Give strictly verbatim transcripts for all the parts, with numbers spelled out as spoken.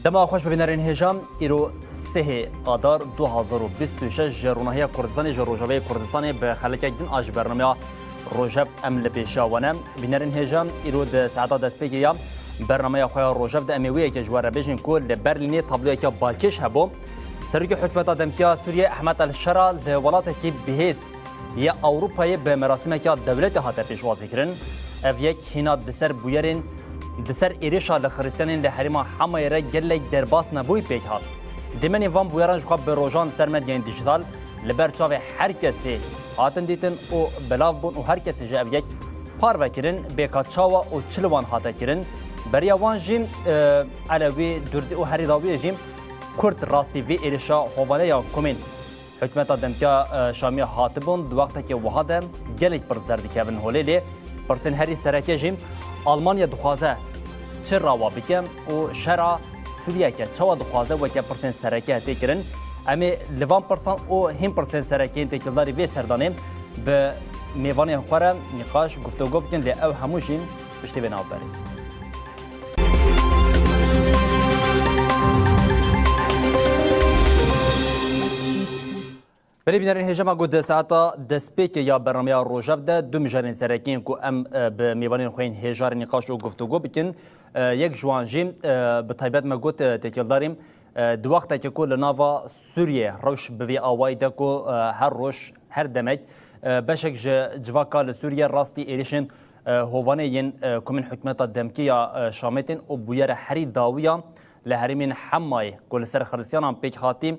Dema xweş bi bînerên hêja, îro sêhê Adar du hazar û bîst û şeş ji Ronahiya Kurdistanê, ji Rojavayê Kurdistanê bi xelekek din a ji bernameya Rojev em li pêşiya we ne. Bînerên hêja, îro di saeta destpêkê ya bernameya xwe ya Rojev de em ê wê yekê ji we re bêjin ku li Berlînê tabloyeke balkêş hebû. Serokê Hikûmeta Demkî ya Sûriyê Ehmed El Şera li welatekî bihêz yê Ewropayê bi merasîmeke dewletê hate pêşwazîkirin. Ev yek hîna di ser bûyerên, di ser êrişa li Xiristiyanên li herêma Hemayê re gelek derbas nebûyî pêk hat. Dîmenên van bûyeran jixwe bi rojan li ser medyayên dîjîtal li ber çavê her kesê hatin dîtin û belav bûn û her kesê ji ev yek parve kirin bê ka çawa û çi li wan hate kirin. Beriya wan jî, e, Elewî, Durzî û herî dawiyê jî Kurd rastî vê êrişa hovane ya komên Hikûmeta Demkî ya, e, Şamî hatibûn, di wextekê wiha de gelek pirs derdikevin holê, lê pirsên herî sereke jî Almanya dixwaze çi rawa bike û şera Sûriyeke çawa dixwaze weke pirsên sereke tê kirin. Em ê li van pirsan û hîn pirsên sereke yên têkildarî vê serdanê bi mêvanên xwe re nîqaş, guftûgo bikin, lê ew hemû jî piştî vê navberê. Belê bînerên hêja, me got di saeta destpêkê ya bernameya Rojev de du mijarên sereke yên ku em, e, bi mêvanên xwe yên hêja re nîqaş û guftûgo bikin. E, yek ji wan jî, e, bi taybet me got, e, têkildarî, e, di wextekê ku li nava Sûriyê rewş bi vê awayî de ku, e, her roj, her demek, e, beşek ji civaka li Sûriyê rastî êrişên, e, hovanê yên, e, komên Hikûmeta Demkî ya, e, Şamê tên û bûyera herî dawiya li herêmên Hemayê ku li ser Xiristiyanan pêk hatî,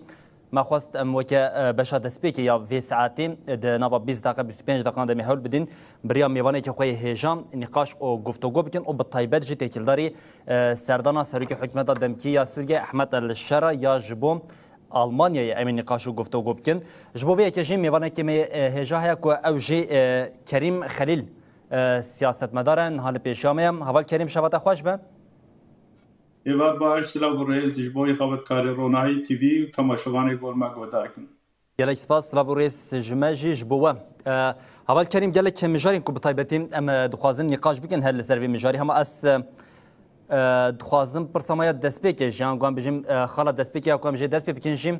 me xwest em weke, e, beşa destpêkê ya vê saetê, e, di nava bîst deqe, bîst û pênc deqan de em ê hewl bidin bi riya mêvanekî xwe yê hêja nîqaş û guftûgo bikin û bi taybet jî têkildarî, e, serdana Serokê Hikûmeta Demkî ya Sûriyê Ehmed El Şera ya ji bo Almanyayê em ê nîqaş û guftûgo bikin. Ji bo vê yekê jî mêvanekê me, e, hêja heye ku ew jî, e, Kerîm Xelîl, e, siyasetmedar e, niha li pêşiya me ye. Heval Kerîm, şeva te xweş be. Êvar baş, silav û rêz ji bo xebatkarê Ronahî T V û temaşevanê gor me guhdar kin. Gelek spas, silav û rêz ji me jî ji bo we. E, Heval Kerîm, gelek mijarên ku bi taybetî em, e, dixwazin nîqaş bikin her li ser vê mijarî. Hema ez, e, e, dixwazim pirsa me ya destpêkê jî, yan ku em bijîm, e, xala destpêkê ya ku em jê dest pê bikin jî,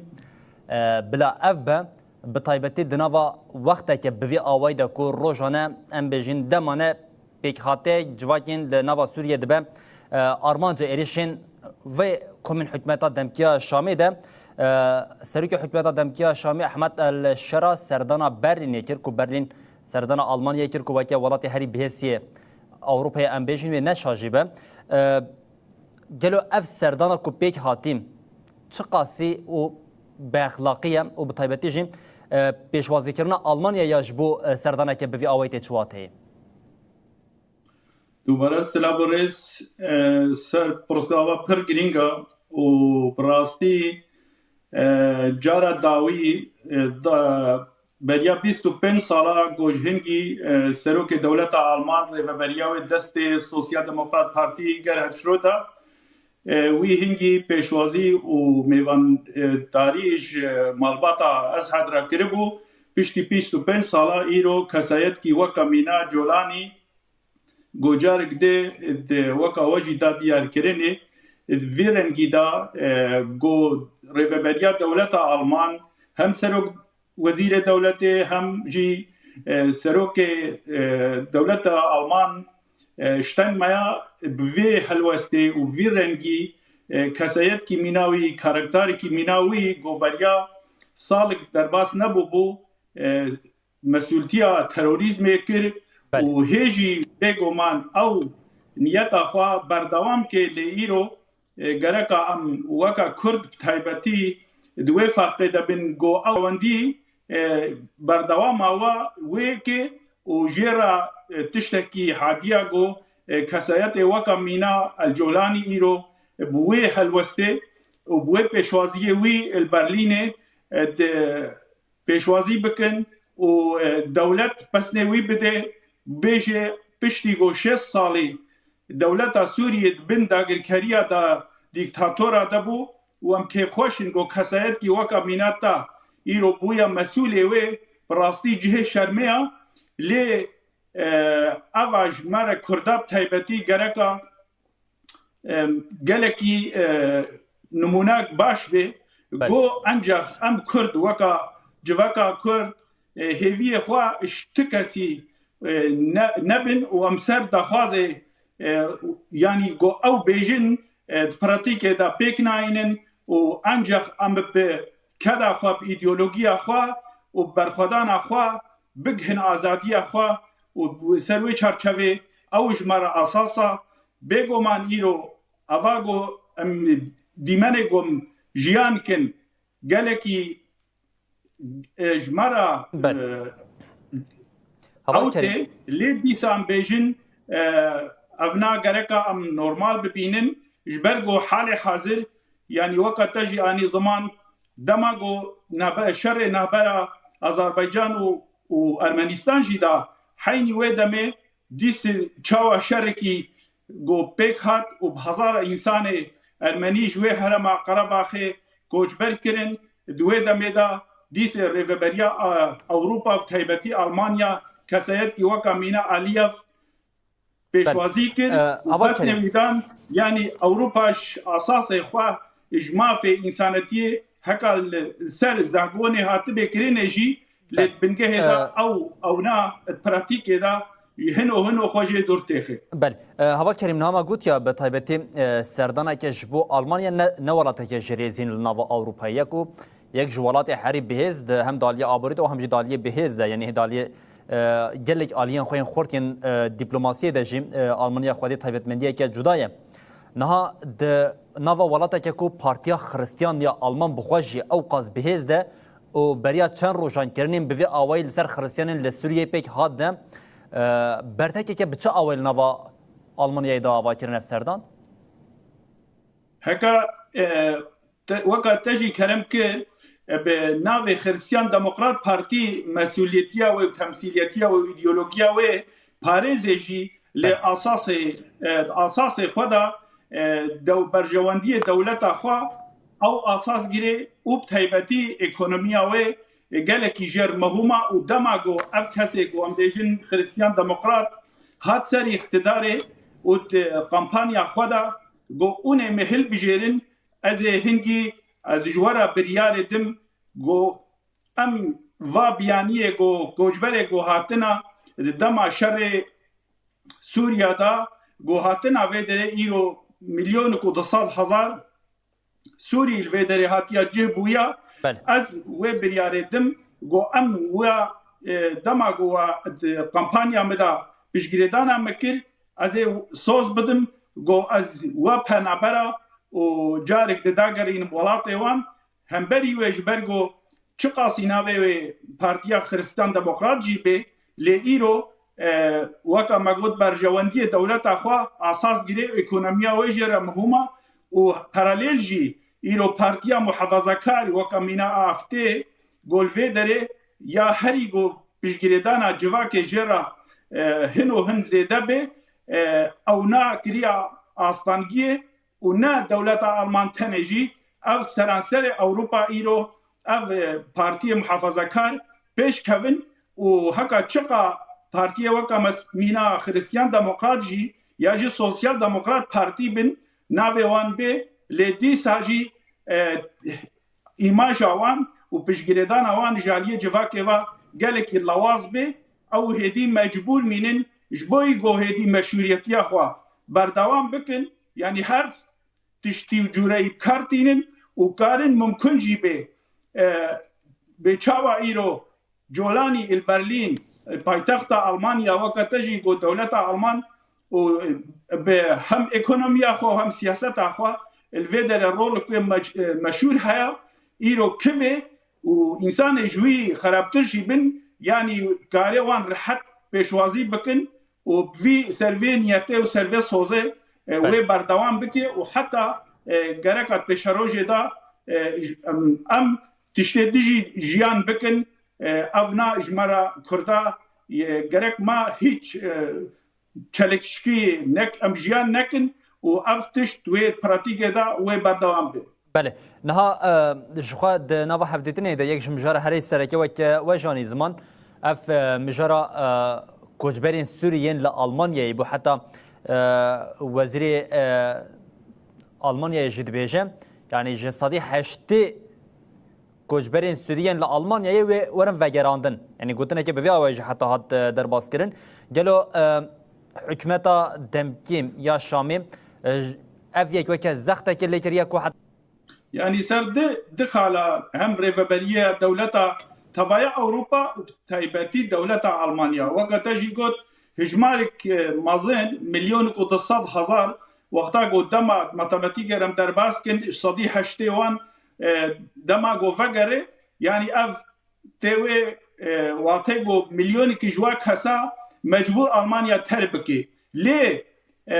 e, bila ev be, bi taybetî di nava wexteke bi vî awayî de ku rojane em bêjin demane pêkhate civakên li nava Sûriyê dibe, e, armanca êrişên vê komên Hikûmeta Demkî ya Şamê de, e, Serokê Hikûmeta Demkî ya Şamê Ehmed El Şera serdana Berlînê kir ku Berlîn serdana Almanyayê kir ku weke welatê herî bihêsiyê Ewropayê em bêjin wê ne şajî be. E, gelo ev serdana ku pêk hatî çiqasî û bi exlaqî ye û bi taybetî jî, e, pêşwazîkirina Almanya ya ji bo, e, serdaneke bi vî awayî tê çi wateyê? Dubare silav û rêz, e, ser pirsgava pir girîng e û bi rastî, e, cara dawî, e, da, beriya bîst û pênc sala ku ji hingî, e, serokê dewleta Alman rêveberiya wê destê Sosyal Demokrat Partî Gerhard Schröder, e, wî hingî pêşwazî û mêvandarî ji malbata Esad re kiribû, piştî bîst û pênc sala îro kesayetkî weke mîna Colanî ku carik dê di weka we jî da diyarkirinê, di vî rengî da, e, ku rêveberiya dewleta Alman hem serok wezîrê dewletê hem jî, e, serokê, e, dewleta Alman, e, Steinmeier bi vê helwestê û vî rengî, e, kesayetkî mîna wî, karakterekî mîna wî ku beriya salik derbas nebûbû, e, mesultiya terorîzmê kir Belê. Û hê jî bêguman ew niyeta xwe berdewam ke lê îro, e, gereka em weke Kurd bi taybetî di wê ferqê de bin ku ew wendî, e, berdewama we wê ke û jê re, e, tiştekî hadiya ku, e, kesayetê weke mîna El Colanî îro bi wê helwestê û bi wê pêşwaziyê wî li Berlînê, e, di pêşwazî bikin û, e, dewlet pesnê wî bide, bêje piştî ku şêst salî dewleta Sûriyê di bin dagirkeriya de dîktatora de bû û em kêfxweş in ku kesayetkî weka mîna te îro bûye mesûlê wê, bi rastî cihê şermê ye. Lê, e, eva ji me re Kurda bi taybetî gereka em, gelekî, e, nimûnek baş bê. Belê. Go encax em Kurd weka civaka Kurd, e, hêviyê xwe ji ti kesî, e, ne-, nebin û em ser daxwazê, e, yanî go ew bêjin, e, di pratîkê de pêk nayînin û encax em bi keda xwe, bi îdeologiya xwe û bi berxwedana xwe bigihin azadiya xwe û ser wê çarçevê ew ji me re esas e. Bêguman îro eva ku em dîmenê ku em jiyan kin gelekî, e, ji me re, Belê. e, Heval ew Kerîm. Tê, lê dîsa em bêjin, e, evna gereka em normal bibînin, ji ber ku halê hazir, yanî weka te jî anî ziman, dema ku navbe-, şerê navbera Azerbaycan û, û Ermenistan jî da, heynî wê demê dîs çawa şerekî ku pêk hat û bi hezara însanê ermenî ji wê herêma Qerebaxê koçber kirin, di wê demê de dîsê Rêveberiya, a, Ewropa, bi taybetî Almanya, kesayetî weka mîna Aliyev pêşwazî kir Belê. E, û Heval Kerîm. Pesnê wî dan, yanî Ewropa ji asasê xwe, ji mafê însanetiyê heka li ser zehgonê hatibê kirinê jî, lê Belê. Di bingehê de E, ew, ewna di pratîkê de hino hino xwe jê dûr têxe. Belê. E, Heval Kerîm, niha me gotiya bi taybetî, e, serdaneke ji bo Almanya ne, ne welateke ji rêzîn li nava Ewropayê ye ku yek ji welatê herî bihêz di hem daliyê aborî de û hem jî daliyê bihêz de, yanî daliyê, e, gelek aliyên xwe yên xurt yên, e, dîplomasiyê de jî, e, Almanya xwedî taybetmendiyeke cuda ye. Niha di nava welateke ku Partiya Xiristiyan ya Alman bi xwe jî ewqas bihêz de û beriya çend rojan kirinên bi vê awayî li ser Xiristiyanên li Sûriyeyê pêk hat de, e, bertekeke bi çi awayî li nava Almanyayê de ava kirin ev serdan? Heka, e, te, weka te jî kerem kir, e, bi navê Xiristiyan Demokrat Partî mesûliyetiya wê û temsîliyetiya wê û îdeologiya wê parêzê jî lê Belê. asasê, e, asasê xwe de, e, dew-, berjewendiyê dewleta xwe ew asas girê û bi taybetî ekonomiya wê, e, gelekî jêr mehûm e û dema ku ev kesê ku em bêjin Xiristiyan Demokrat hat ser îqtidarê û di kampanya xwe de got, hûn ê min hilbijêrin, ez ê hingî, ez ji we re biryarê dim, got, em va biyaniyê ku koçberê ku hatina di dema şerê Sûriya de ku hatina vê derê îro milyonik û du sed hezar Sûrî li vê derê hatiya cih bûya. Belê. Ez wê biryarê dim, got em we, e, dema ku we di kampanya min de piştgirêdana min kir, ez ê soz bidim, got ez we penabera û carek didagerînim welatê wan. Hemberî wê ji ber ku çiqasî navê wê Partiya Xiristiyan Demokrat jî bê, lê îro, e, weka me got, berjewendiyê dewleta xwe asas girê, ekonomiya wê jê re mihûm e û paralel jî îro Partiya Muhafazakar weka mîna AfD, go li vê derê ya herî ku piştgirêdana civakê jê re, e, hin û hin zêde bê, e, ewna kiriya astangiyê û ne dewleta Alman tenê jî, ev seranserê Ewropa îro ev, e, partiyê muhafazakar pêş kevin û heka çiqa partiyê weka mes-, mîna Xiristiyan Demokrat jî ya jî Sosyal Demokrat Partî bin navê wan bê, lê dîsa jî, e, îmaja wan û piştgirêdana wan ji aliyê civakê ve gelekî lawaz bê, ew hêdî mecbûr mînin ji bo yî go hêdî meşûriyetiya xwe berdewam bikin, yanî her tiştî û cûreyî bi kar tînin û karin mimkun jî bê, e, bê çawa îro Colanî il Berlîn, e, paytexta Almanya, weke te jî got dewleta Alman û, e, bi hem ekonomiya xwe û hem siyaseta xwe li vê derê rolek wê mec-, e, meşhûr heye, îro kivê û însanê ji wî xerabtir jî bin, yanî karê wan rehet pêşwazî bikin û vî ser vê niyetê û ser vê sozê, e, Belê. wê berdewam bike û heta, e, gereka pêşerojê de, e, j-, em, em tiştê dijî jiyan bikin, e, ev na ji me re Kurda, e, gerek me hîç, e, çelişkî nek-, em jiyan nekin û ev tişt wê pratîkê de wê berdewam be. Belê. Niha, e, ji xwe di nava hevdîtinê de yek ji mijara herê sereke weke we janî ziman, ev, e, mijara, e, koçberên Sûrî yên li Almanyayê bû. Heta, e, wezîrê, e, Almanyayê jî dibêje, Yanî ji sedî heştê koçberên Sûriyên li Almanyayê wê werin vegerandin. Yanî gotineke bi vî awayî jî heta hat, e, derbas kirin. Gelo, e, hikûmeta demkî ya Şamê, e, j-, ev yek weke zextekê lê kiriye ku het- Yanî ser di, di xala hem rêveberiya dewleta tevaya Ewropa û bi taybetî dewleta Almanya. Weke te jî got, hijmarek, e, mezin, milyonek û du sed hezar, wexta ku dema matematîker em derbas kin, sedî heştê wan, e, dema ku vegere, yanî ev tê wê, e, watê ku milyonekî ji wa kesa mecbûr Almanya terk bike. Lê, e,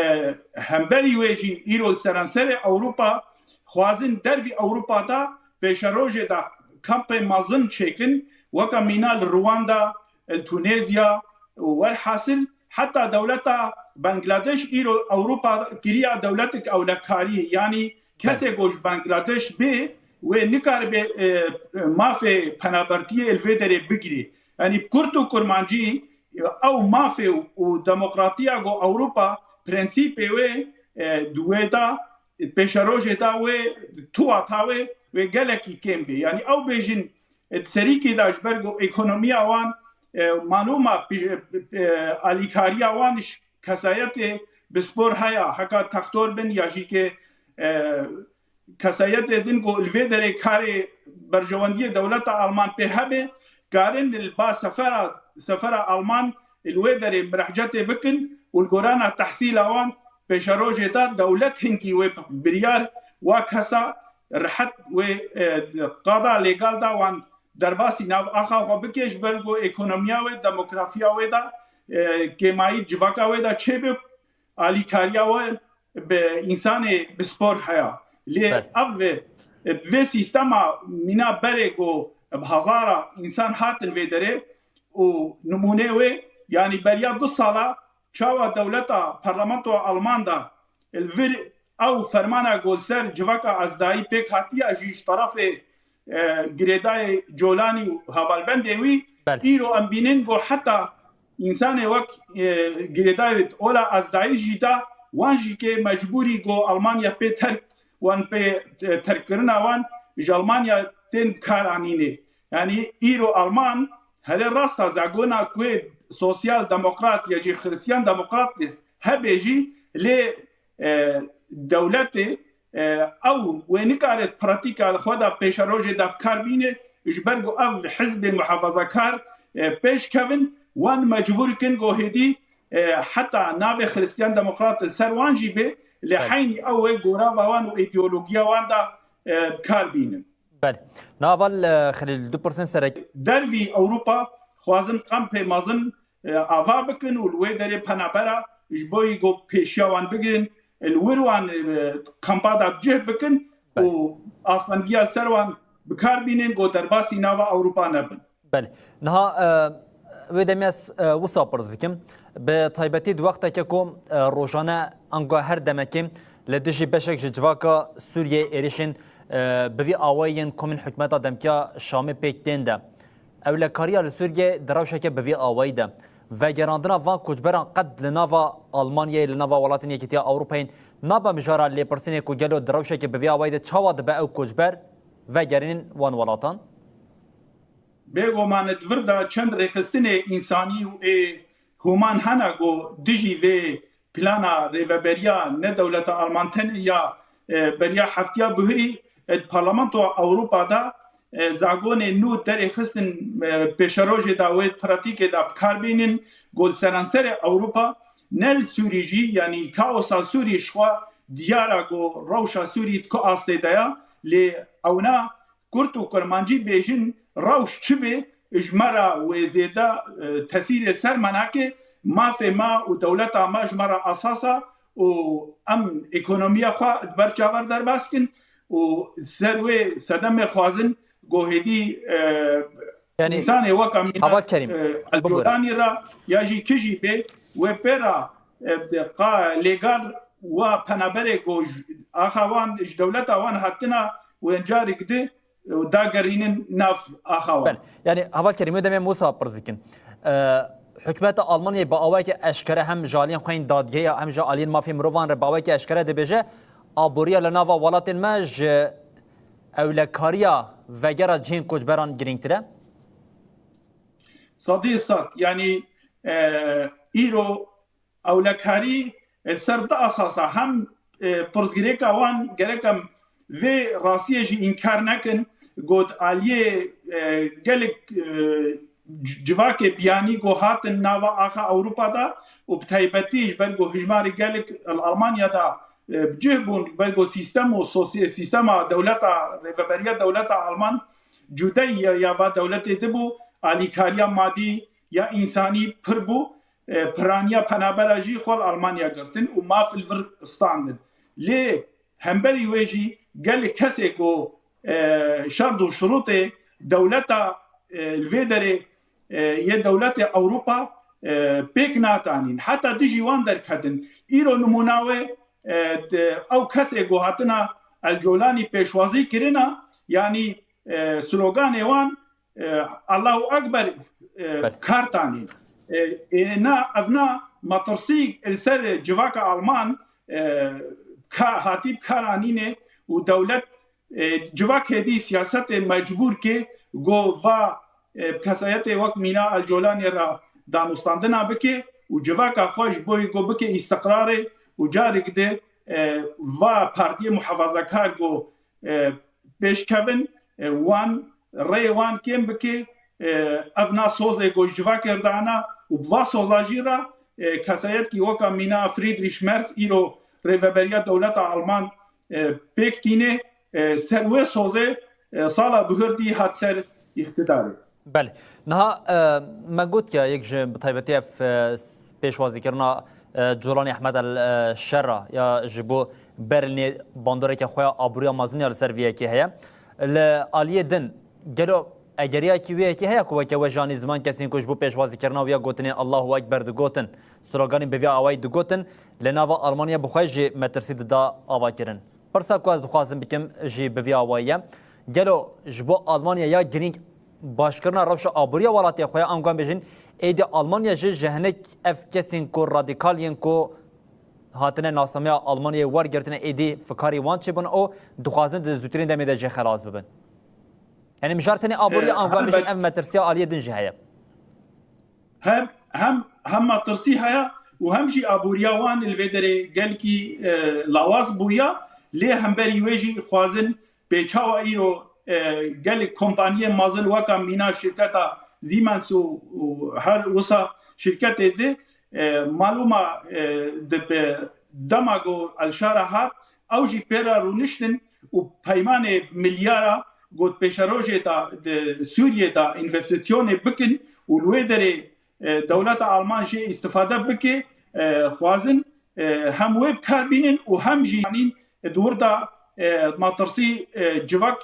hemberî wê jî îro li seranserê Ewropa xwazin dervî Ewropa de pêşerojê de kampê mezin çêkin, weke mîna li Rwanda, li Tunezya û werhasil heta dewleta Bangladeş îro Ewropa kiriya dewletek ewlekarî, yanî kesê ku ji Bangladeş bê, wê nikaribe, e, e, mafê penabertiyê li vê derê bigirê. Yanî bi kurt û kurmancî, e, ew mafê û demokratiya ku Ewropa prensîpê wê, e, di wê de, pêşerojê de wê, tuwata wê, wê gelekî kêm bê. Yanî ew bêjin, e, di serîkê de ji ber ku ekonomiya wan, e, malûma pî-, e, e, alîkariya wan ji kesayetê bispor heye, heka textor bin ya jî ke, e, kesayetê din ku li vê derê karê berjewendiyê dewleta Alman pê hebe, karin li ba sefera, sefera Alman li wê derê mirehcetê bikin û li gorana tehsîla wan pêşerojê de dewlet hinkî wê biryar wa kesa rehet wê, e, qada lêgal da wan derbasî nav axa xwe bike, ji ber ku ekonomiya wê, demografiya wê de, e, kêmayî civaka wê de çêbe, alîkariya wê bi însanê bispor heye. Lê Belê. ev, e, bi vê sîstema mîna berê ku bi hezara însan hatin vê derê û nimûnê wê, yanî beriya du sala çawa dewleta parlamentoya Alman de li vir ew fermana ku li ser civaka Ezdayî pêk hatiye jî ji terefê, e, girêdayê Colanî û hevalbendê wî, Belê. îro em bînin ku heta însanê wek, e, girêdayê ola Ezdayî jî da wan jî kê mecbûrî ku Almanya pê terk, wan pê, e, terkkirina wan ji Almanya tên bikaranînê. Yanî îro Alman herê rasta zagona ku sosyal demokrat ya jî xristiyan demokrat hebe jî lê, e, dewletê, e, ew wê nikare pratîka xwe de pêşerojê de bi kar bîne, ji ber ku ev hizbê muhafazakar, e, pêş kevin, wan mecbûr kin ku hêdî, e, heta navê xristiyan demokrat li ser wan jî bê, lê Belê. heynî ew ê gorava wan û îdeologiya wan de, e, bi kar bînin. Belê. Naval, e, Xelîl, du pirsên serek. Dervî Ewropa xwazin kampê mezin, e, ava bikin û li wê derê penabera ji bo yî ku pêşiya wan bigirin, li wir wan, e, kampa de cih bikin Belê. û astengiya ser wan bi kar bînin ku derbasî nava Ewropa nebin. Belê. Niha, e, wê demê ez, e, wisa pirs bikim. Bi taybetî di wexteke ku, e, rojane ango her demekê li dijî beşek ji civaka Sûriyeyê êrişên, e, bi vî awayî yên komên hikûmeta demkiya Şamê pêk tên de. Ewlekariya li Sûriyeyê di rewşeke bi vî awayî de. Vegerandina van koçberan qet li nava Almanyayê, li nava welatên Yekîtiya Ewropayê nabe mijara lêpirsînê ku gelo di rewşeke bi vî awayî de çawa dibe ew koçber vegerînin wan welatan? Bêguman di vir de çend rêxistinê însanî û ê hûman hene ku dijî vê plana rêveberiya ne dewleta Alman tenê ya, e, beriya heftiya buhirî, e, di Parlamentoya Ewropa de, e, zagonê nû derê xistin, e, pêşerojê de wê pratîkê de bi kar bînin, ku li seranserê Ewropa ne li Sûrî jî, yanî kaosa Sûrî ji xwe diyar e ku rewşa Sûrî di ku astê de ya, lê ewna kurt û kurmancî bêjin, rewş çi bê, ji me re wê zêde, e, tesîrê ser me nake, mafê me û dewleta me ji me re esas e û em ekonomiya xwe di ber çaver derbas kin û ser wê sedemê xwazin ku hêdî, e, Yanî, însanê weka mîna, Heval Kerîm, e, bibûre. Elcolanî re ya jî kijî bê, wê pê re, e, qa-, lêgal wa penaberê ku ji axa wan, ji dewleta wan hatina, wê carek di û dagerînin nav axa wan. Belê. Yanî, Heval Kerîm, wê demê em wisa pirs bikin. E, hikûmeta Almanyayê bi awayeke eşkere hem ji aliyên xweyên dadgeha hem ji aliyên mafê mirovan re bi awayeke eşkere dibêje, aboriya li nava welatên me ji ewlekariya vegera cihên koçberan girîngtir e? Sedî sed. Yanî, e, îro ewlekarî, e, ser du esasa, hem, e, pirsgirêka wan gerek em vê rastiyê jî înkar nekin, got aliyê, e, gelek, e, c-, civakê biyanî ku hatin nava axa Ewropa de û bi taybetî ji ber ku hijmarê gelek li Almanya de, e, bi cih bûn, ji ber ku sîstem û sosye-, sîstema dewleta, rêveberiya dewleta Alman cudeyî ya, ya va dewletê dibû, alîkariya madî ya însanî pir bû, e, piraniya penabera jî xwe li Almanya girtin û maf li vir standin. Lê hemberî wê jî gelek kesê ku, e, şert û şurûtê dewleta, e, li vê derê, e, yê dewletê Ewropa, e, pêk natanîn. Heta dijî wan derketin. Îro nimûna wê, e, di, ew kesê ku hatina El Colanî pêşwazî kirina, yanî, e, sloganê wan, e, Allahu Ekber, e, Belê. kar tanîn. E, e, na, ev na metirsî li ser civaka Alman, e, ka, hatî bi kar anîne û dewlet, e, civak hêdî siyasetê mecbûr ke go va, e, kesayetê wek Mîna El Colanê re danûstandina bike û civaka xwe ji bo go bike îstiqrarê û carek de, e, va partiyê muhafazakar go, e, pêşkevin, e, wan rê wan kêm bike, e, ev na sozê ku ji civakê re dana û bi va soza jî re, e, kesayetkî weka mîna Friedrich Merz îro rêveberiya dewleta Alman, e, pêk tîne, e, ser wê sozê, e, sala bihurdî hat ser îqtidarê. Belê. Niha, e, me got ya yek ji bi taybetî ev, e, s-, pêşwazîkirina, e, Colanî Ehmed El, e, Şera ya ji bo Berlînê bandoreke xwe ya aboriya mezin ya li ser vê yekê heye. Li aliyê din gelo egeriyekî wê yekê heye ku weke we jî anî ziman kesên ku ji bo pêşwazîkirina wê ya gotinên Allahu Ekber digotin, sloganên bi vê awayî digotin, li nava Almanya bi xwe jî metirsî dida ava kirin? Pirsa ku ez dixwazim bikim jî bi vî awayî ye. Gelo ji bo Almanya ya girîng başkirina rewşa aboriya welatê xwe ye, ango em bêjin, êdî Almanya jî ji hinek ev kesên ku radîkal yên ku hatine nasnamiya Almanyayê wergirtine êdî fikarî wan çêbûn û dixwazin di zûtirîn demê de jê xelas bibin? Yanî mijar tenê aboriya, e, ango em bêjin, ev metirsiya aliyê din jî heye? Hem, hem, hem metirsî heye û hem jî aboriya wan li vê derê gelkî, e, lawaz bûye, lê hemberî wê jî xwazin pê çawa îro, e, gelek kompaniyên mezin weka mîna şirketa Siemens û, û her wisa şirketê di, e, malûma, e, di bi dema ku El Şara hat, ew jî pê re rûniştin û peymanê milyara got pêşerojê de di Sûriyê de învestîsyonê bikin û li wê derê, e, dewleta Alman jê îstifade bike, e, xwazin, e, hem wê bi kar bînin û hem jî anîn di wir de, e, metirsî, e, civak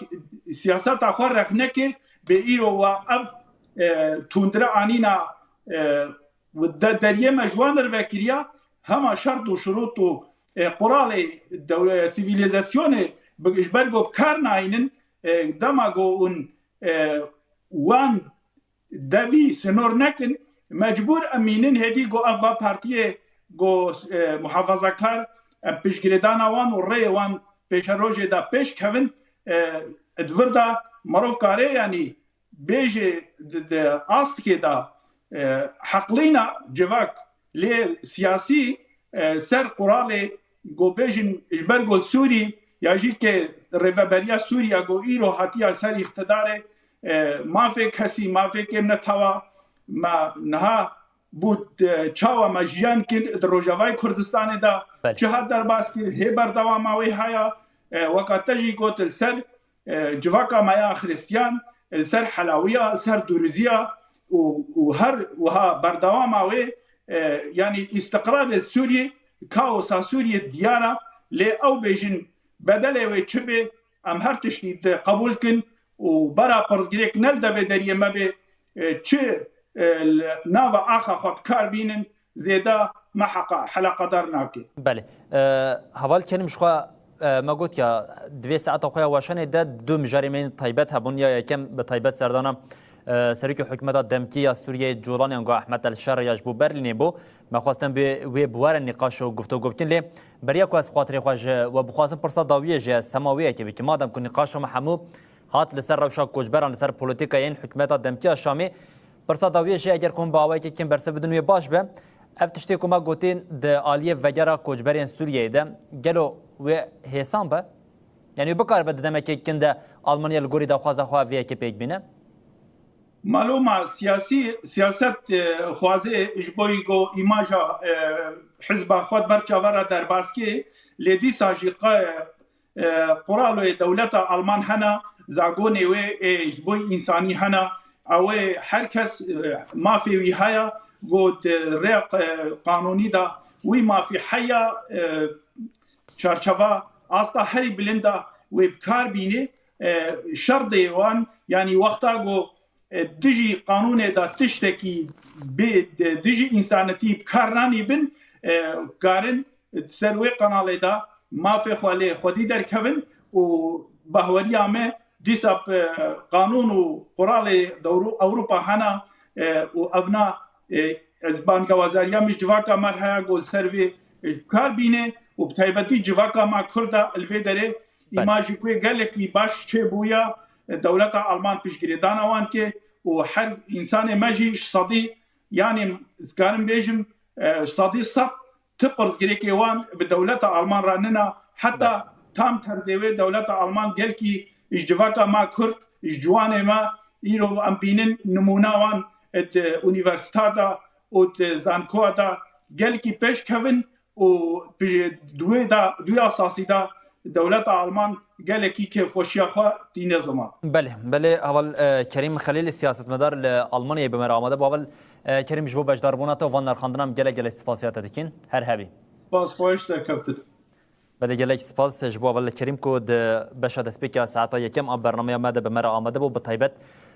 siyaseta xwe rexne kir, bê îro wa ev, e, tundre anîna, e, de-, deriyê me ji wan re vekiriya, hema şert û şurût û, e, quralê dew-, e, sivîlîzasyonê bi-, ji ber ku bi kar nayînin, e, dema ku hûn, e, wan devî sinor nekin, mecbûr em mînin hêdî ku ev va partiyê ku, e, muhafazakar, em piştgirêdana wan û rêyê wan pêşerojê de pêş kevin, e, di vir de mirov kare, yanî bêje di, di astikê de, e, heqlîna civak lê siyasî, e, ser quralê ku bêjin ji ber ku Sûrî ya jî ke rêveberiya Sûriya ku îro hatiya ser îqtidarê, e, mafê kesî, mafê kêm netewa me niha bû, e, çawa me jiyan kir di Rojavayê Kurdistanê de Belê. çi hat derbas kir, hê berdewama wê haya, e, weka te jî got li ser e, civaka me ya Xiristiyan, li ser helawiya, li ser dûriziya û, û her wiha berdewama wê, e, yanî îstiqrar li Sûriyê, kaosa Sûriyê diyar e, lê ew bêjin bedelê wê çi bê, em her tiştî di qebûl kin û bera pirsgirêk ne li devê deriyê me bê, e, çi, e, li nava axa xwe bi kar bînin, zêde me heqa-, heleqedar nake. Belê. E, heval Kerîm ji xwe, e, me got ya, di vê saeta xwe ya weşanê de du mijarê me yên taybet hebûn. Ya yekem bi taybet serdana, e, serokê hikûmeta demkî ya Sûriyeyê Colanê, ango Ehmed El Şer ya ji bo Berlînê bû. Me xwestin bi wê bi we re nîqaş û guftûgo bikin, lê beriya ku ez xatirê xwe ji we bixwazim, pirsa dawiyê jî ez hema wê yekê bikim. Madem ku nîqaşa me hemû hat li ser rewşa koçberan, li ser polîtîkayên hikûmeta demkî ya Şamê, pirsa dawiyê jî eger ku hûn bi awayekî kin bersiv bidin wê baş be. Ev tiştê ku me gotî di aliyê vegera koçberên Sûriyeyê de, gelo wê hêsan be? Yanî wê bikaribe di demekê kin de Almanya li gorî daxwaza xwe vê yekê pêk bîne? Malûm e, siyasî, siyaset, e, xwazê ji bo ku îmaja, e, hizba xwe di ber çavan re derbas kê, lê dîsa jî qe-, e, quraloyê dewleta Alman hene, zagonê wê ê ji bo însanî hene, ew ê her kes, e, mafê wî heye ku di rê, e, qanûnî de wî mafî heye, e, çarçeva asta herî bilind de wê bi kar bînê, e, şerdê wan, yanî wexta ku, e, dijî qanûnê de tiştekî bê, de, dijî însanetî bi kar nanî bin, e, karin ser wê kanalê de mafê xwe lê xwedî derkevin û bahweriya me dîsa, e, qanûn û quralê dewro-, Ewropa hene, e, û evna, e, ez bangewazariya min ji civaka me re heye ku li ser vê, e, kar bîne û bi taybetî civaka me Kurd e li vê derê Belê. îmajî ku yê gelekî baş çêbûye, e, dewleta Alman piştgirêdana wan ke û her însanê me jî ji sedî, yanî ez karim bêjim, e, ji sedî sed ti pirsgirêkê wan bi dewleta Alman re nina, heta Belê. tam terzê wê dewleta Alman gelkî ji civaka me Kurd, ji ciwanê me îro em bînin nimûna wan di unîversîta de û di zankoa de gelkî pêş kevin û bi duwê de, duya sasî de dewleta Alman gelekî kêfxweşiya xwe tîne ziman. Belê, belê, heval, e, Kerîm Xelîlî, siyasetmedar li Almanyayê bi me re amade bû. Heval, e, Kerîm, ji bo beşdarbûna te û van nirxandina em gelek gelek spasiya te dikin. Her hebî. Spas, xweş serkeftin. Belê, gelek spas ji bo heval Kerîm ku di beşa destpêka saeta yekem a bernameya me de bi me re amade bû. Bi taybet,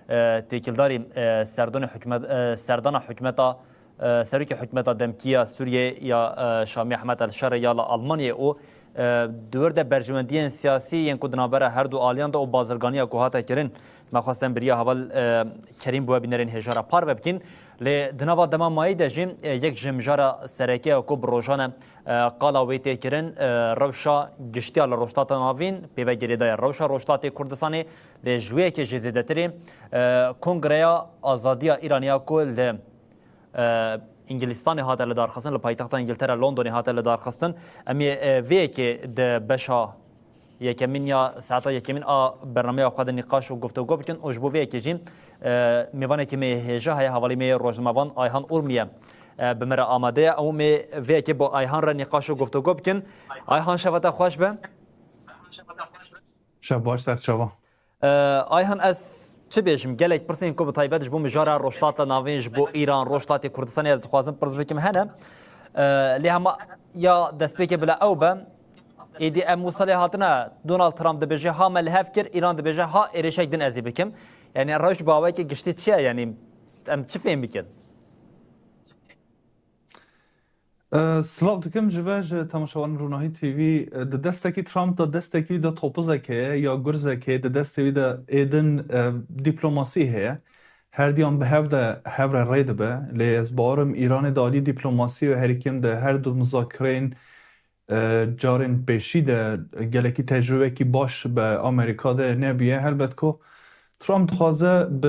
e, têkildarî, e, serdonê hikûmet, e, serdana hikûmeta, e, serokê hikûmeta demkî ya Sûriyeyê ya, e, Şamî Ehmed El Şerê ya li Almanyayê û, e, di wir de berjewendiyên siyasî yên ku di navbera her du aliyan de û bazirganiya ku hate kirin, me xwestin beriya heval, e, Kerîm bi we bînerên hêja re parve bikin. Lê di nava dema mayî de jî, e, yek ji mijara sereke ya ku bi rojan e, e, qala wê tê kirin, e, rewşa giştiya li Rojhilata Navîn pê ve girêdayî ye. Rewşa Rojhilatê Kurdistanê lê ji wê yekê jî zêdetirê, e, Kongreya Azadiya Îranê ya ku li, e, Îngilîstanê hate lidarxistin, li paytexta Îngiltere Londonê hate lidarxistin. Em ê, e, vê yekê di beşa yekemîn ya saeta yekemîn a bernameya xwe de nîqaş û guftûgo bikin û ji bo vê yekê jî, e, mêvanekî me yê hêja heye, hevalî me yê rojnamevan Ayhan Urmiye, e, bi me re amade ye. Ew ê vê yekê bo Ayhan re nîqaş û guftûgo bikin. Ayhan, şeva te xweş be. Şev baş, ser çava. E, Ayhan, ez çi bêjim? Gelek pirsên ku bi taybet ji bo mijara Rojhilata Navîn, ji bo Îran, Rojhilatê Kurdistanê ez dixwazim pirs bikim hene. E, lê hema ya destpêkê bila ew be. Êdî em wisa lê hatine, Donald Trump dibêje, ha me li hev kir, Îran dibêje, ha êrişek din ez ê bikim. Yanî rewş bi awayekî giştî çi ye? Yanî em çi fêm bikin? E, silav dikim ji we, ji temaşevanên Ronahî T V. E, di destekî Trump de, destekî wî de topizek heye ya gurzek heye, di destê wî de êdin, e, dîplomasî heye. Her diyan bi hev de hev re rê dibe. Lê ez bawerim Îranê di alî dîplomasî û herî kêm de her du muzakireyên, e, carên pêşî de gelekî tecrûbekî baş bi Amerîka de nebûye. Helbet ku Trump dixwaze bi,